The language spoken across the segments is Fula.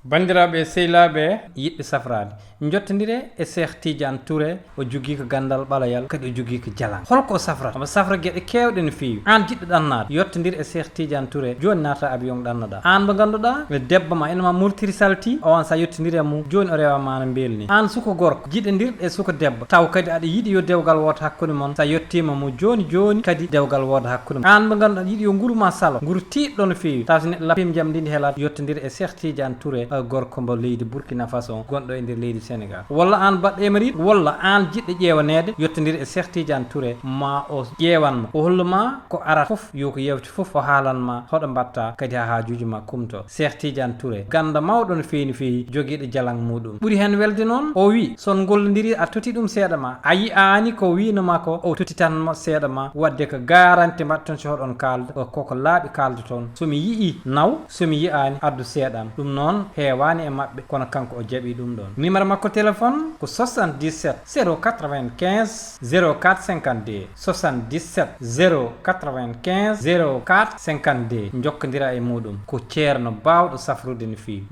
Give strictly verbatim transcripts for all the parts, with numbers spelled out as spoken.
Banndiraaɓe e sehilaaɓe yiɗɓe safraade, njottondire e Cheikh Tidiane Touré. O jogii ko ganndal ɓalayal, kadi o jogii ko jalan. Hol ko o safrata? Omo safra geɗe keewɗe no feewi. Aan jiɗɗo ɗannaade, yottondir e Cheikh Tidiane Touré. Jooni naata avion ɗannoɗaa. Aan mo ngannduɗaa, debbo ma ina ma murtiri salti, o on sa yottondir e mum, jooni o rewa ma no mbelni. Aan suka gorko, jiɗondir e suka debbo, taw kadi aɗa yiɗi yo dewgal wood hakkunde mon, sa yottiima mo jooni jooni, kadi dewgal wooda hakkunde mon. Aan mo ngannduɗaa, yiɗi yo nguru ma salo, nguru tiiɗɗo no feewi, taw so neɗɗo lappiima jam ndi ndi helaat, yottondir e Cheikh Tidiane Touré, eh, gorko mbo leydi Burkina Faso, gonɗo e nder leydi Sénégal. Walla aan baɗɗo émérite, walla aan jiɗɗo ƴeewaneede, yottondir e Cheikh Tidiane Touré, ma o ƴeewan ma, o holla ma ko arata fof, yo ko yawti fof, o haalan ma hoɗo mbaɗta, kadi haa haajuuji ma kumto. Cheikh Tidiane Touré, gannda mawɗo no feewi no feewi, jogiiɗo jalan muɗum. Ɓuri heen welde noon, o wi, so on ngollondiri, a totti ɗum seeɗa ma, a yi'aani ko wiino ma ko, o tottitan mo seeɗa ma, wadde ko garanti mbaɗton so hoɗon kaalda, ko, ko laaɓi kaaldoton. So mi yi'i, naw, so mi yi'aani, addu seeɗa am. Ɗum noon heewaani e maɓɓe, kono kanko o jaɓi ɗum ɗoon. Numéro makko téléphone ko soixante-dix-sept zéro quatre-vingt-quinze zéro quatre cinquante-deux, soixante-dix-sept zéro quatre-vingt-quinze zéro quatre cinquante-deux. Njokkondira e muɗum. Ko ceerno baawɗo safrude no feewi.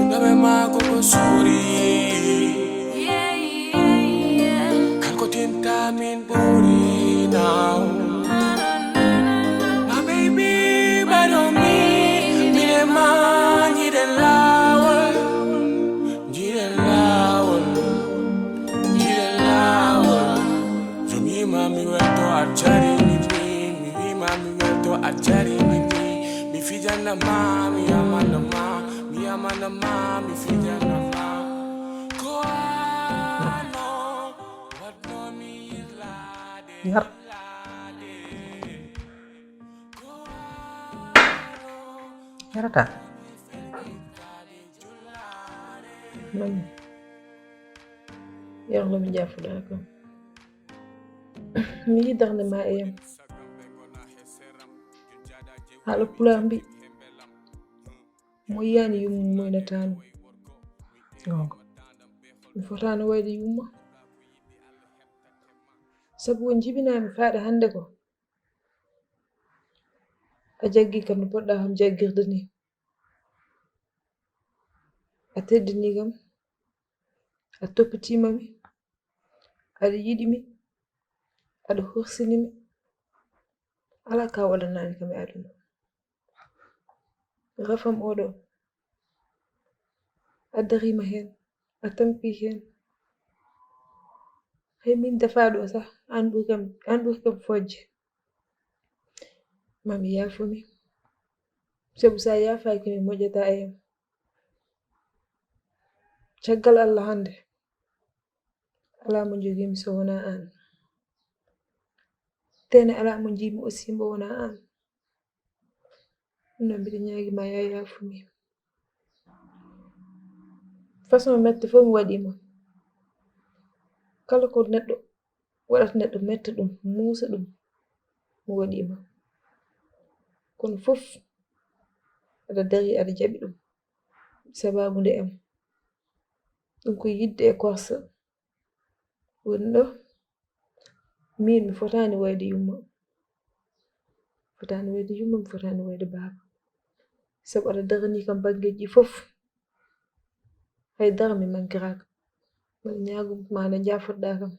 Hakkunde maako ko suuri. Kanko tinta min ɓuri now. My baby, but on me, mine ma, njiɗen laawol, njiɗen laawol, njiɗen laawol. Jomi ma mi welto a jari mi, mi, mi wi ma mi welto a jari mi, mi, mi fijana ma, mi yamana ma, mi yamana ma, mi fijana ma. Ko ano, waɗno mi yirlaade, yar. Yirlaade. Ko ano, yarata. Mami. Yar lo mi jafuɗa kam. Mi yiɗi darnde ma e yam. Haala pulaar mbi, mo yiyaani yumma moynataano. Goonga. Mi fotaano wayde yumma. Sabu ko jibinaami faaɗe hannde ko, a jaggii kam no poɗɗaa kam jaggirde nii. A teddinii kam, a toppitiima mi, aɗa yiɗi mi, aɗa horsini mi. Alaa ka waɗanaani kam e aduna. Rafam oɗo, a dariima heen, a tampi heen. Hay min dafaaɗo o sah, aan ɓuri kam, aan ɓuri kam fojde. Ma mi yaafo mi, sabu so a yaafaaki mi moƴƴataa e am. Caggal Allah hannde, alaa mo njogiimi so wonaa aan. Tene alaa mo njiimi aussi mbo wonaa aan. Ɗum noon mbiɗa ñaagi ma, yaa yaafu mi. Façon mette fof mi waɗii ma. Kala ko neɗɗo waɗata neɗɗo metta ɗum, muusa ɗum, mi waɗii ma. Kono fof aɗa darii, aɗa jaɓi ɗum. Sabaabu nde am. Ɗum ko yiɗde e korsa. Woni ɗo, miin mi fotaani wayde yumma. Fotaani wayde yumma, mi fotaani wayde baaba. Sabu aɗa daranii kam banngeeji ɗi fof. Hay dara mi mankiraaka. Mbaɗa ñaagum ma no njaafotoɗaa kam.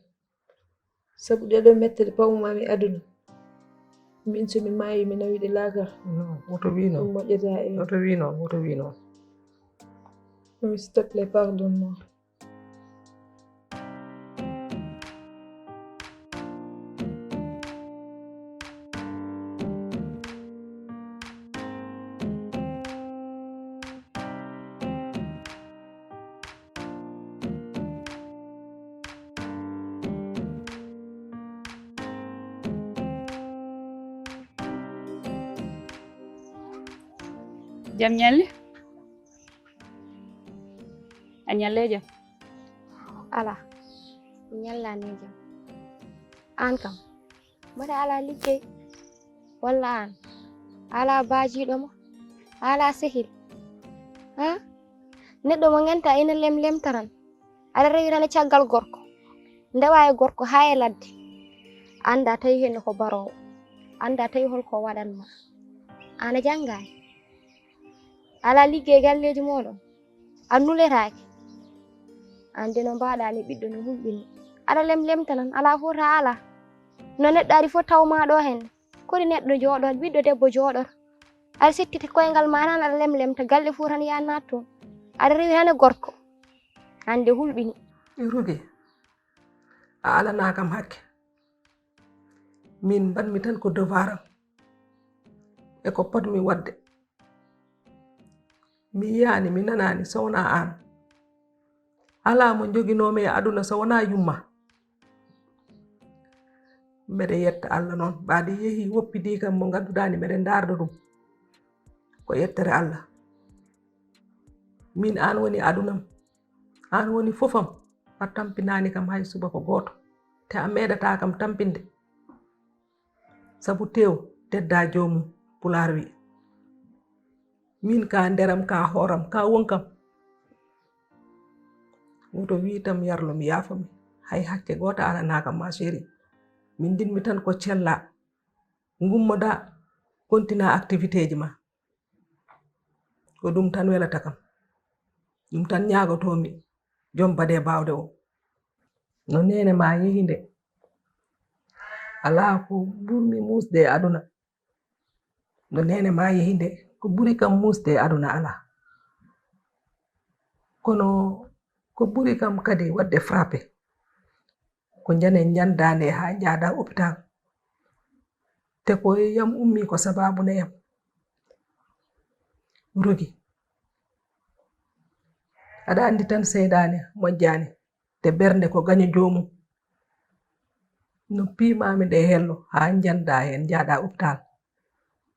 Sabu ɗee ɗoo mettere pawmaami aduna. Min so mi maayi mi nawi ɗe laakara. Non, woto wi noon. Ɗum moƴƴataa e. Woto wi noon, woto wi noon. Oui, s'il te plaît, pardonne-moi. Jam ñalle? A ñalle jam? Ala, mi ñallaani jam. Aan kam, mbaɗa ala liggey? Walla aan, ala baajiiɗo ma? Ala sehil? Ha? Neɗɗo mo ngannduɗaa ina lem lemtaran. Aɗa rewi tan e caggal gorko. Ndewa e gorko haa e ladde. Annda tawi heen ko baroowo. Annda tawi hol ko waɗan ma. Aan a janngaani. Ala liggey galleeji mooɗon. A nuletaake. Aan de no mbaɗa ni ɓiɗɗo no hulɓini. Aɗa lem lemtanan, ala fota ala. No neɗɗo ari fof taw ma ɗo heen. Kodi neɗɗo jooɗo, ɓiɗɗo debbo jooɗoto. Aɗa settiti koyngal ma tan, aɗa lem lemta, galle fof tan ya naat toon. Aɗa rewi tan e gorko. Hannde hulɓini. Rugi, a alanaa kam hakke. Min mbaɗmi tan ko devoir am. E ko potmi waɗde. Mi yiyaani, mi nanaani so wonaa aan. Alaa mo njoginoomi e aduna so wonaa yumma. Mbeɗa yetta Allah noon, mbaadi yehi woppidii kam mo ngannduɗaa ni mbeɗa ndaarda ɗum. Ko yettere Allah. Min aan woni adunam. Aan woni fof am. A tampinaani kam hay subaka gooto. Te a meeɗataa kam tampinde. Sabu tew teddaa joomum, Pulaar wi. Min ka nderam, ka hooram, ka wonkam. Woto wi tam yarlo mi yaafo mi. Hay hakke gooto alanaa kam ma chérie. Min ndinmi tan ko cella. Ngummoda, kontina activité ji ma. Ko ɗum tan welata kam. Ɗum tan ñaagotoomi joom baɗe baawɗe o. No neene ma yehi nde, alaa ko ɓurmi muusde e aduna. No neene ma yehi nde, ko ɓuri kam muusde e aduna alaa. Kono ko ɓuri kam kadi waɗde frappé, ko njane ñandaande haa njaada hôpital. Te ko e yam ummi ko sababu ne yam. Rugi. Aɗa anndi tan seydaane moƴƴaani, te bernde ko gaño joomum. No piimaami nde hello haa njanda heen njaada hôpital.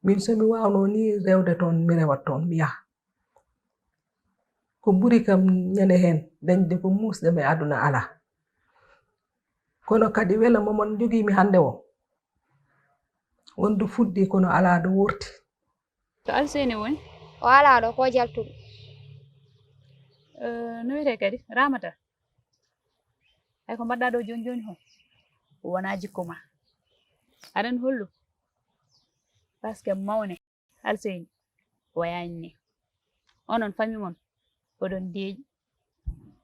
Min so mi waawno ni rewde toon, mi rewat toon, mi yaha. Ko ɓuri kam ñande heen dañde ko muusde mi aduna alaa. Kono kadi wela momon njogiimi hannde o. Wondu fuɗɗi kono alaa do wurti. To Alseyni woni? O alaa ɗo, ko jaltuɗo. Eh, no wiyetee kadi? Ramata? Hay ko mbaɗɗaa ɗo jooni jooni hon? Wonaa jikko ma. Aɗa anndi holɗum? Parce que mawne Alseyni wayaani ni. Onon famille mon, oɗon deeƴi.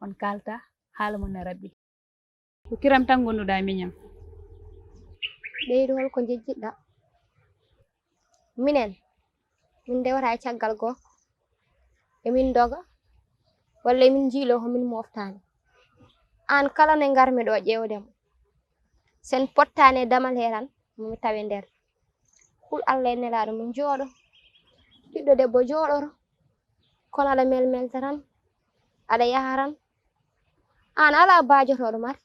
On kaalta haala mon ne raɓɓi. Ko kiram tan ngonduɗaa e miñam. Ɓeydu hol ko njejjitɗaa? Minen, min ndewata e caggal gorko. Emin ndoga, walla emin njiiloo ko min moftaani. Aan kala ne ngarmi ɗo ƴeewde mo. Sen pottaani e damal he tan, mo mi tawi nder. Hul Allah e nelaaɗo mo jooɗo. Ɓiɗɗo debbo jooɗoto. Kono aɗa melmelta tan. Aɗa yaha tan. Aan alaa baajotooɗo mata.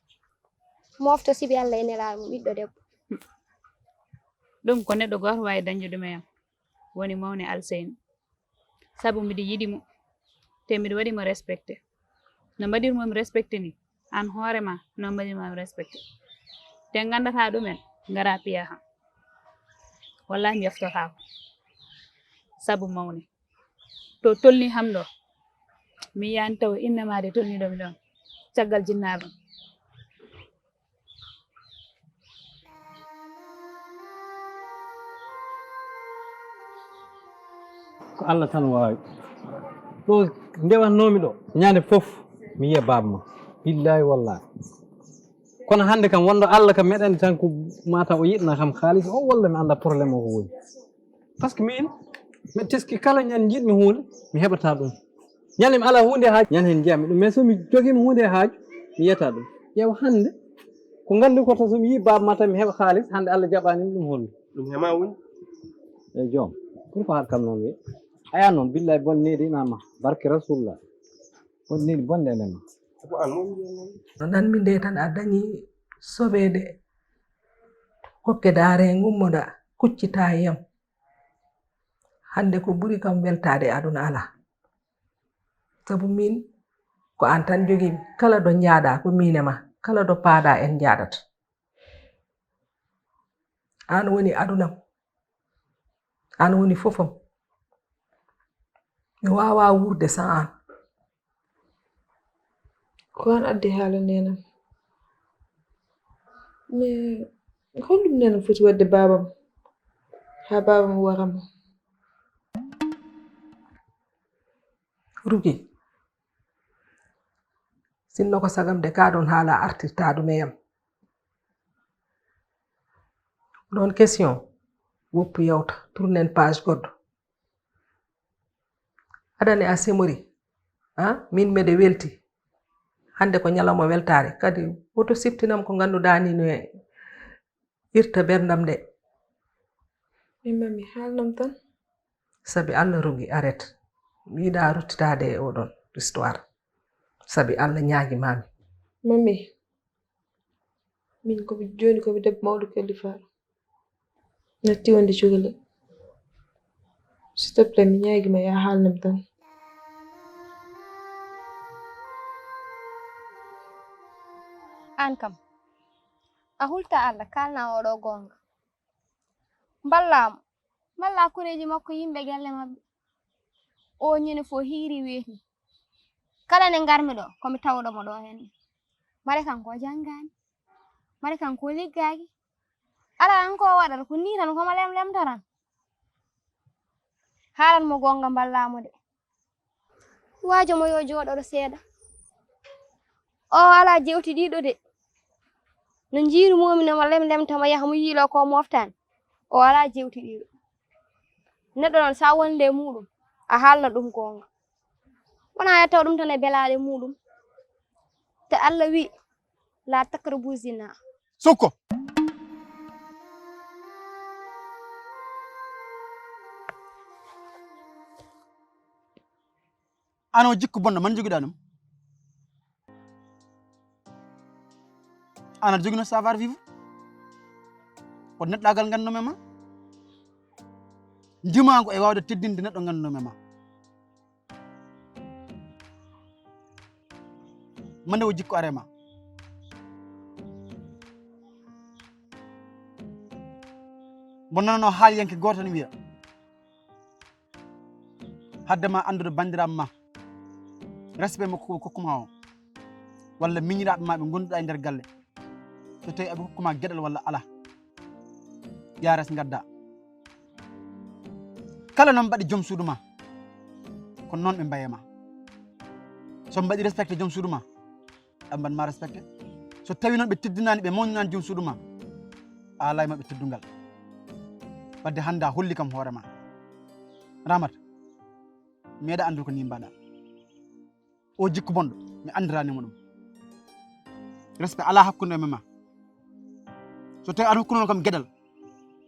Mofto sibi Allah e nelaaɗo mo ɓiɗɗo debbo. Ɗum ko neɗɗo gooto waawi dañde ɗum e am. Woni mawne Alseyni. Sabu mbiɗo yiɗi mo. Te mbiɗo waɗi mo respecté. No mbaɗirmi mo respecté ni, aan hoore ma, no mbaɗirmi mo respecté. Te nganndataa ɗumen, ngara piya kam. Wallahi mi yoftotaako. Sabu mawne. To tolni ham ɗo. Mi yiyaani taw innama de tolni ɗo mi ɗon. Caggal jinnaaɓe. Ko Allah tan waawi. Ɗo ndewatnoomi ɗo, ñande fof mi yiya baaba ma. Billahi wallahi. Kono hannde kam wonɗo Allah kam meɗani tan ko mata o yiɗna kam haalis o walla mi annda problème o ko woni. Par ce que min mi teski kala ñande njiɗmi huunde mi heɓata ɗum. Ñande mi ala huunde haaju ñande heen njiyami ɗum mais somi jogiima huunde haaju mi yiyata ɗum. Ƴeew hannde ko nganndu ko tan somi yii baaba ma tan mi heɓa haalis hannde Allah jaɓanima ɗum holmi. Ɗum hema woni. E joom pourquoi haɗ kam noon wi aya noon billahi bonneede inama barke rasulullah. Bonneede bonde enen. No nanmi nde tan a dañi soɓeede kokke daare ngummoɗa kuccita e yam. Hannde ko ɓuri kam weltaade e aduna alaa. Sabu miin ko aan tan jogiimi. Kala ɗo njaaɗaa ko miin e maa. Kala ɗo paaɗaa en njaaɗat. Aan woni adunam. Aan woni fof am. Mi waawaa wuurde sans aan. Ko aan addi haala neenam. Mais holɗum neenam foti waɗde baabam haa baabam waramo? Rugi, sinno ko sagam de kaa ɗoon haala artirtaa ɗum e yam. Ɗoon question, woppu yewta, tournen page goɗɗo. Aɗa anndi a semori, a min mbeɗe welti. Hannde ko ñalawma weltaare, kadi woto siftinam ko ngannduɗaa ni no irta berndam nde. Min mami haalnam tan. Sabi Allah rugi arrête. Mi yiɗaa ruttitaade e oɗon histoire. Sabi Allah ñaagi mami. Mami, min ko jooni ko mi debbo mawɗo kallifaaɗo. Natti wonde cukalel. S'il te plaît, mi ñaagi ma yaa haalnam tan. Aan kam, a hulta Allah kaalna oɗo goonga. Mballaa mo, mballaa koreeji makko yimɓe galle maɓɓe. Oo ñande fof hiiri weetni. Kala nde ngarmi ɗo, ko mi tawɗo mo ɗo henne. Mare kanko o janngaani. Mare kanko o liggaaki. Alaa tan ko o waɗata, ko nii tan ko mo lemlemta tan. Haalan mo goonga mballaa mo de. Waajo mo yo jooɗoɗo seeɗa. O alaa jewtiɗiiɗo de. No njiirumomi no mo lemlemta mo yaha mo yiilo ko moftaani. O alaa jewtiɗiiɗo. Neɗɗo noon so a wonde e muuɗum a haalna ɗum goonga. Wonaa yettaw ɗum tan e belaaɗe muuɗum. Te Allah wi'i laa taqrabu zina. Sukko. Ano jikku bonɗo man jogiɗa ɗum? Ana jogino savoir vivre? Ko neɗɗagal nganndunomi ma ndimago e wawde teddinde neɗɗo nganndunomi ma. Mande o jikku arema. Mbo nanano haaliyanke goto ne wiya, hadde ma anndude banndiraaɓe ma, respect mo ko kokkuma o, walla miñiraaɓe ma ɓe ngonduɗa e nder galle, so tawi aɓe kokkuma geɗal walla ala, ya res ngadda. Kala noon mbaɗi joom suudu ma, ko noon ɓe mbaye ma. So mbaɗi respecté joom suudu ma, ɓe mbaɗ ma respecté. So tawi noon ɓe teddinani, ɓe mawninaani joom suudu ma, a alay maɓɓe teddungal. Wadde hannde a holli kam hoore ma. Ramata, meeɗa anndude ko ni mbaɗa. O jikku bonɗo, mi anndirani mo ɗum. Respect ala hakkunde men ma. So tawi aɗa hokkunono kam geɗal,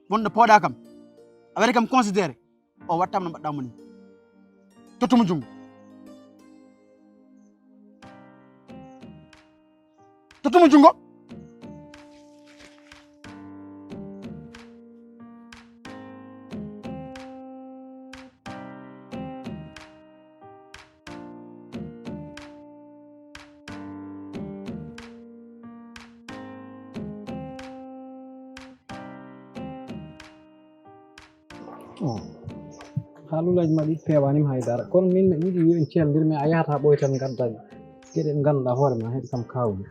bonɗo pooɗa kam, a waɗi kam considéré, o wattama no mbaɗɗa mo ni. Tottumo junngo. Tottumo junngo. Haalulaaji maɓɓe peewaani mi hay dara, kono min miɗa yiɗi yo en calndir, mais a yahata ɓooytal ngadda geɗe ɗe ngannduɗaa hoore ma heɓi kam kaawɗum.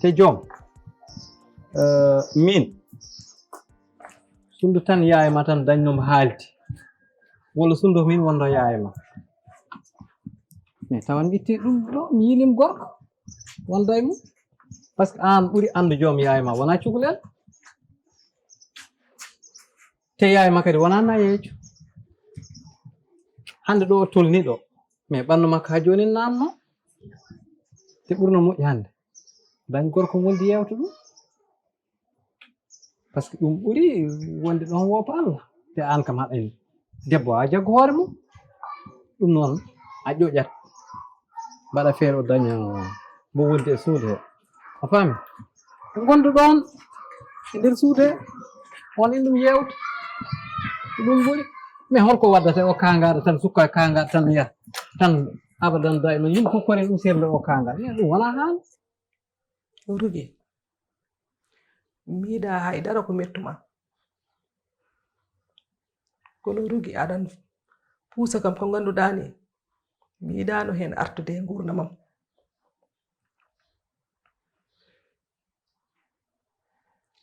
Te joom, eh, min sundo tan yaye ma tan dañnomo haaldi, walla sundo min wonno yaye ma. Mais tawan itti ɗum ɗo mi yiilim gorko. Wonda e mum. Parce que aan ɓuri anndu joom yaay ma wonaa cukalel. Te yaay ma kadi wonaa nayeejo. Hannde ɗo o tolni ɗo, mais ɓanndu makko haa jooni naamno. Te ɓurno moƴƴi hannde dañ gorko wonde yewta ɗum. Parce que ɗum ɓuri wonde ɗon woopa Allah. Te aan kam haɗani debbo a jaggo hoore mum. Ɗum noon a ƴoƴat, mbaɗa feere o daña mo wonde e suudu he. A faami? Ngondu ɗon e nder suudu he, on in ɗum yewta. Ɗum ɓuri. Mais holko waddata o kangaɗo tan, sukka kangaɗo tan yaha tan abadan daiman yimɓe fof kore ɗum serde o kangaɗo. Mais ɗum wona haala. Rugi, mi yiɗa hay dara ko mettuma. Kono Rugi, aɗan puusa kam ko ngannduɗaa ni, mi yiɗaano heen artude e nguurndamam.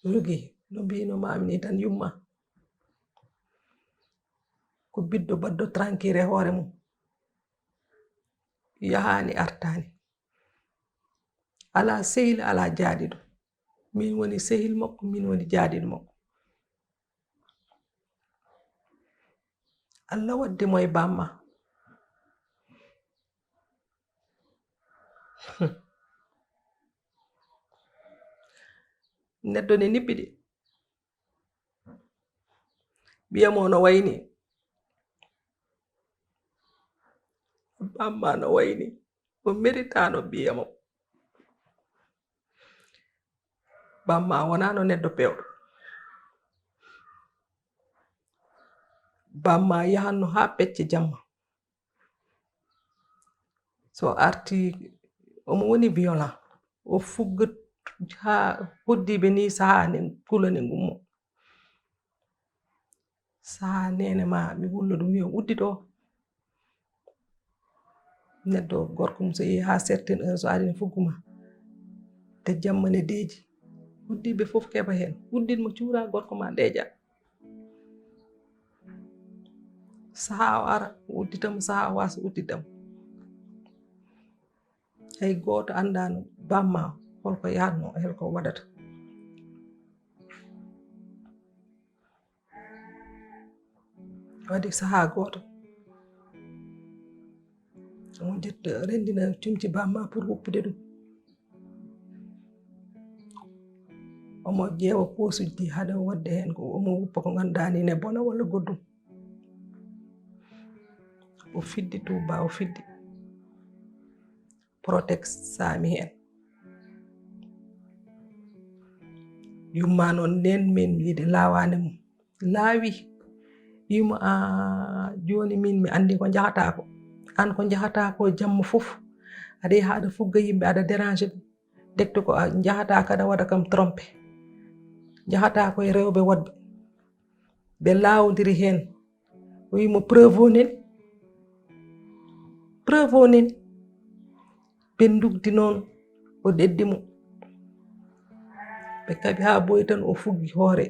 Rugi, no mbiino maami ni tan yumma. Ko biddo baddo tranquille e hoore mum. Yahaani artaani. Alaa sehil, alaa jaadiiɗo. Min woni sehil makko, min woni jaadiiɗo makko. Allah waddi mo e bamma. Neɗɗo ne niɓɓiɗi. Ɓiyam o no wayni. Bamma no wayni. O meritaano ɓiyam o. Bamma wonaano neɗɗo pewɗo. Bamma yahanno haa pecce jamma. So arti, omo woni violent. O fugga haa hoddiiɓe ni sahaa ne kula ne ngummo. Sahaa nene ma mi wullo ɗum yo uddi ɗo. Neɗɗo gorko mum so yehi haa certaine heure so ari ne fugguma. Te jamma ne deeji. Hoddiiɓe fof keɓa heen. Uddin mo cuura gorko ma deeƴa. Sahaa o ara, o uddita mo, sahaa o wasa uddita mo. Hay gooto anndaano bamma holko yahatno, holko waɗata. Waɗi sahaa gooto, omo ƴetta, renndina cumci bamma pour woppude ɗum. Omo ƴeewa poosuji ɗi haɗa waɗde heen ko omo woppa ko ngannduɗaa ni ne bona walla goɗɗum. O fiddi tuuba, o fiddi. Protex saami heen. Yumma noon nden min wiide laawaani mum. Laawi. Wiimo a jooni min mi anndi ko njahataako. Aan ko njahataako jamma fof. Aɗa yaha aɗa fugga yimɓe aɗa déranger ɓe. Dekte ko a njahataako aɗa waɗa kam trompé. Njahataako e rewɓe woɗɓe. Ɓe laawondiri heen. O wiimo preuve o neni. Preuve o neni. Ɓe ndugdi noon, o ɗeddi mo. Ɓe kaɓi haa boyi tan o fuggi hoore,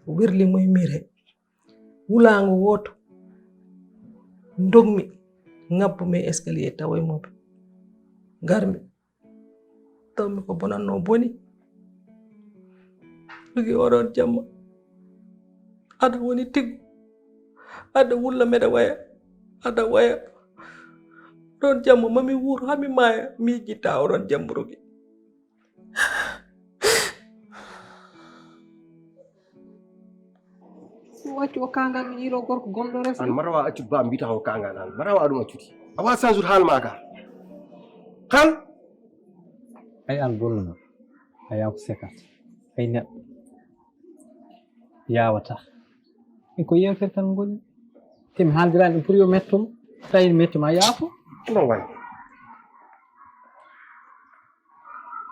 o wirli mo e miir he. Wulaango wooto, ndogmi, ŋabbu mi e escalier tawoy mo. Ngarmi, tawmi ko bonanno boni. Jogi oɗon jamma. Aɗa woni tiggu. Aɗa wulla meɗa waya. Aɗa waya. Oɗon jamma mami wuur hami maaya. Mi yejjitta oɗon jamma rogi. Waccu o kangal mi yiilo gorko gomɗo reso. An matawa accu ba mbita o kangal an. Matawa ɗum accuti. Awa sansude haal ma ka. Hal. Ay an bonno. Ay an ko sekat. Ay neɗɗo. Yawata. E ko yewtere tan ngoni. Te mi haaldirani ɗum pour yo mettum. Tawi mi mettuma yaafo. No wayi.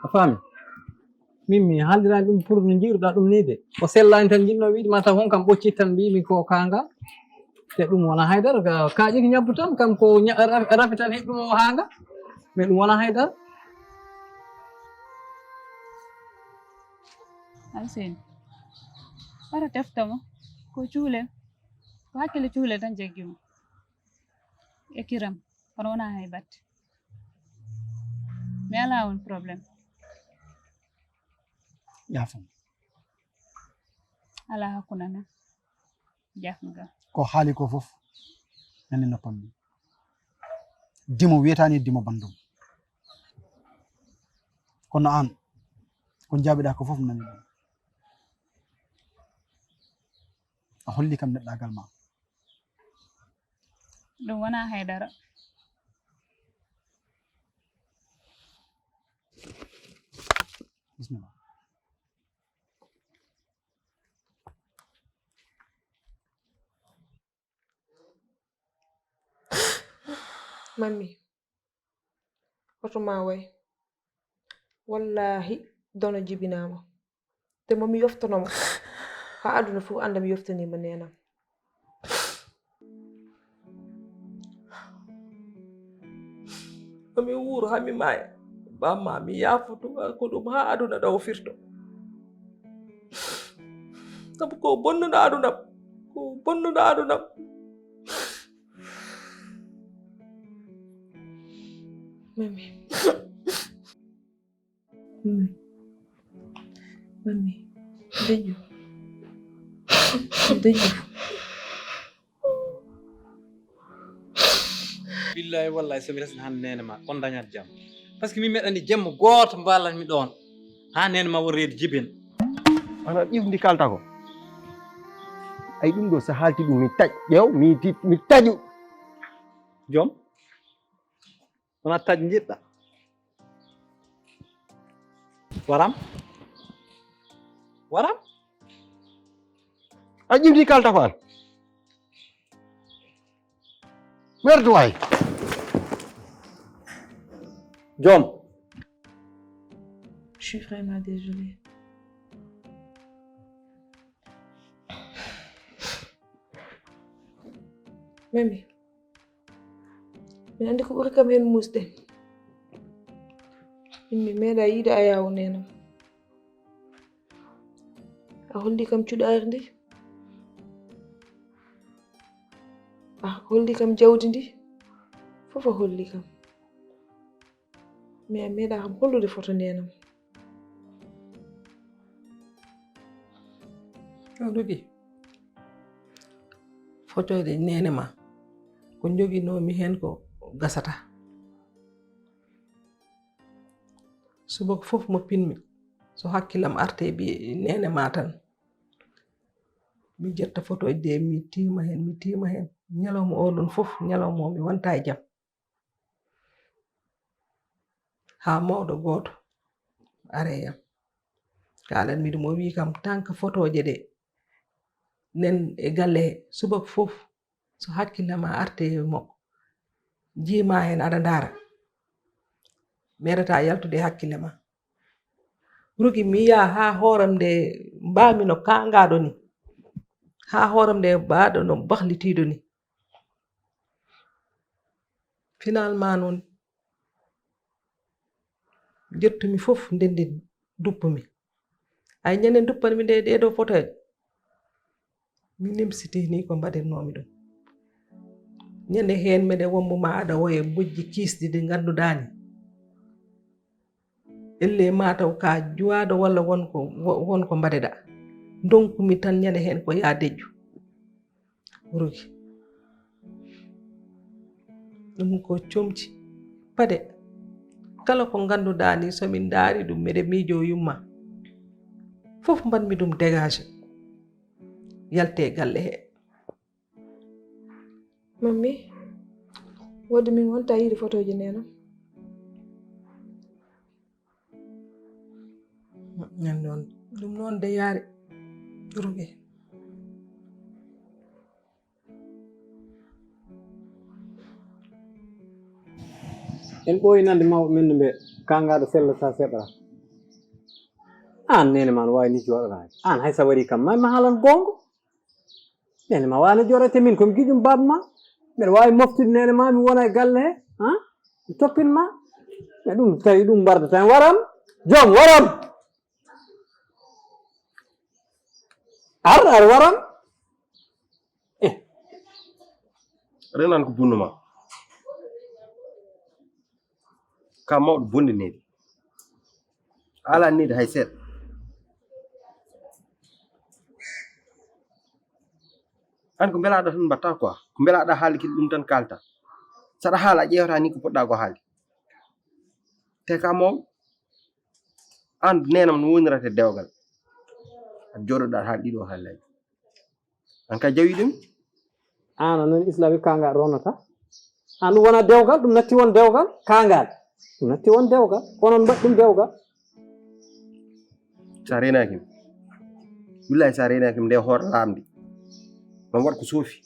A faami? Min mi haaldirani ɗum pour no njiiruɗa ɗum ni de. O sellani tan jiɗno wiide ma taw hon kam ɓoccit tan mbimi ko kanga. Te ɗum wona haydara ka kaaƴi ko ñabbu tan kam ko ña- ra- rafi tan heɓ ɗum o hanga. Mais ɗum wona haydara. Alseni. Wara tefta mo. Ko cuulel. Ko hakkille cuulel tan jaggi mo. E kiram. Kono wona hay batte. Mi alaa on problème. Yaafam. Alaa hakkunde amen. Jafnga. Ko haali ko fof nani noppam mi. Dimo wiyataani dimo banndum. Kono aan, ko njaabiɗaa ko fof nani ɗum. A holli kam neɗɗaagal ma. Ɗum wonaa haydara. Bismillah. Mammi, hoto ma way. Wallahi, dono jibinaama. Te momi yoftono mo. Ha aduna fof anda mi yoftaniima neenam. Momi wuuro ha mi maaya. Bamma mi yaafoto ko ɗum ha aduna ɗo o firto. Sabu ko bonnuɗo aduna. Ko bonnuɗo aduna. Mami. Mami. Mami. Deƴƴu. Deƴƴu. Billahi wallahi, somi resna han nene ma, on dañat jam. Parce que mi meɗani jemmo goto mbalanmi ɗon. Ha nene ma won reedu jibin. Ana ƴiwdi kalta ko. Ay ɗum ɗo so haalti ɗum mi taƴ ƴeew mi ti- mi taƴu. Jom. Wona taƴ jiɗɗa. Waram. Waram. A ƴiwdi kalta ko an. Merdu way. Jom. Je suis vraiment désolée. Mami, mi andi ko ɓuri kam hen musde. Min mi meeɗa yiide a yawo nenam. A holli kam cuɗaari ndi. A holli kam jawdi ndi. Fof a holli kam. Mais a meeɗa kam hollude foto nenam. Ɗum ɗuɗi. Fotoyde nene ma. Ko joginoomi heen ko gasata. Subaka fof mo pinmi, so hakkillam arte bi nene ma tan. Mi ƴetta fotoyde mi tiima heen, mi tiima heen. Ñalawma o ɗon fof, ñalawma o mi wonta e jam. Haa mawɗo gooto are yam. Kaalanmi ɗum, o wii kam, tan ko fotooje ɗe nen e galle he, subaka fof so hakkille ma arte e makko, jiima heen aɗa ndaara, meeɗata yaltude e hakkille ma. Rogi mi yaha haa hooram nde mbaami no kaangaaɗo ni, haa hooram nde mbaaɗo no bahlitiiɗo ni. Finalement noon, njettumi fof ndenndi duppumi. Ay ñande duppanmi nde ɗee ɗoo fotoje, mi nimsiti ni ko mbaɗirnoomi ɗum. Ñande heen meɗe wombo ma aɗa woye bojji kiisɗi ɗi ngannduɗaa ni. Elle ma taw ka juwaaɗo walla won ko, wo-, won ko mbaɗeɗaa. Ndonkumi tan ñande heen ko yaa deƴƴu. Rogi. Ɗum ko comci paɗe. Kala ko ngannduɗaa ni, so min ndaari ɗum, meɗe miijo yumma. Fof mbaɗmi ɗum dégagé. Yalte e galle he. Mammi, wadde min wonta yiide fotoji nena. Nan noon, ɗum noon de yaari Rogi. En ɓooyi nande mawɓe men no mbiya, kaangaaɗo sellata seɓra. Aan neene ma no waawi ni jooɗoraade. Aan hay so a warii kam ma, ma haalan goonga. Neene ma waano jooɗoyte min, ko mi giƴum baaba ma. Mbeɗa waawi moftude neene ma, mi wona e galle he, ha? Mi toppin ma. Mais ɗum tawi ɗum mbardata hen. Waram, joom, waram. Ar, ar, waram. Eh. Renan ko bunnu ma. Ka mawɗo bonde neeɓi. Ala need hay seeɗa. An ko mbelaɗa tan mbatta quoi, ko mbelaɗa haalde kadi ɗum tan kalta. Saɗa haala a ƴeewata ni ko poɗɗa ko haalde. Te ka mawɗo, an nenam no wonirata e dewgal. A joɗoɗa haal ɗiɗo haalaji. An ka jawi ɗum. An a nani islami kangal ronata. An ɗum wona dewgal, ɗum natti won dewgal, kangal. Ɗum natti won dewgal, onon mbaɗi ɗum dewgal. Sa renaki mi. Billahi sa renaki mi nde hoore lamdi. Mam waɗ ko soofi.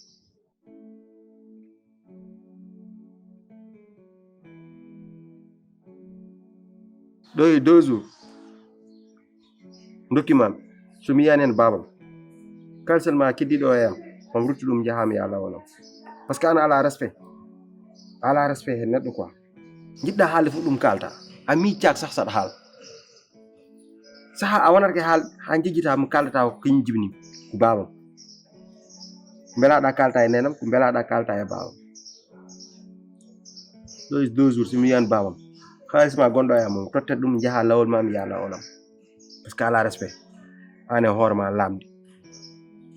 Ɗo e deux jours. Dokkimami. So mi yiyani hen babam. Kalsel ma keddiɗo e am. Mam ruttu ɗum jahami ya lawanam. Parce que an ala respect. Ala respect hen neɗɗo quoi. Jiɗɗa haalde fof ɗum kalta. A mi cak sah saɗa haal. Saha a wonata ke haal ha jejjita mo kaldata ko kañum jibini ko babam. Ko mbelaɗa kalta e nenam, ko mbelaɗa kalta e babam. Ɗo is deux jours si mi yiyan babam. Haalis ma gonɗo e am o tottet ɗum jaha lawol ma mi yana onam. Parce que ala respect. An e hoore ma lamdi.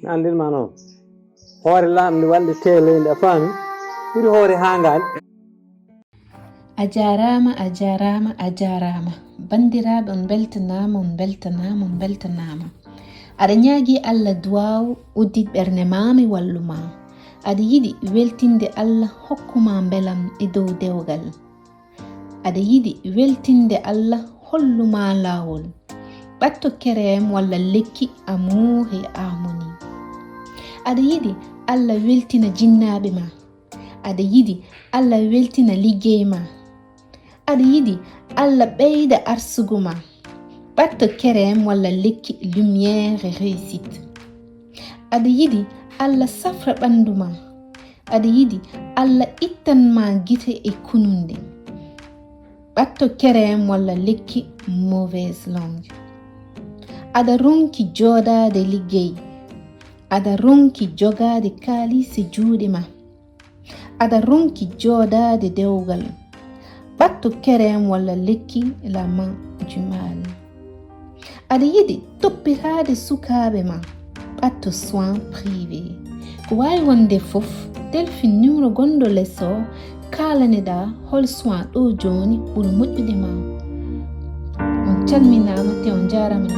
Mi anndin ma noon. Hoore lamdi walla teeleyndi a faami. Ɓuri hoore hangal. A jaaraama, a jaaraama, a jaaraama. Banndiraaɓe, on mbeltanaama, on mbeltanaama, on mbeltanaama. Aɗa ñaagii Allah duwaaw, uddit ɓernde maa, mi wallu maa. Aɗa yiɗi weltinde Allah, hokku maa mbelam e dow dewgal. Aɗa yiɗi weltinde Allah, hollu maa laawol. Ɓatto kerem walla lekki Amour et Harmonie. Aɗa yiɗi Allah weltina jinnaaɓe maa. Aɗa yiɗi Allah weltina liggey ma. Aɗa yiɗi Allah ɓeyda arsugu ma. Ɓatto kerem walla lekki lumière et réussite. Aɗa yiɗi Allah safra ɓanndu ma. Aɗa yiɗi Allah ittan ma gite e kununde. Ɓatto kerem walla lekki mauvaise langue. Aɗa ronki jooɗaade liggey. Aɗa ronki jogaade kaalis e juuɗe ma. Aɗa ronki jooɗaade dewgal. Ɓatto kerem walla lekki la main du mal. Aɗa yiɗi toppitaade sukaaɓe ma. Ɓatto soin privé. Ko waawi wonde fof, telfin numéro gonɗo les o, kaalaneɗaa hol soin ɗo jooni ɓuri moƴƴude ma. On calminaama te on njaaraama.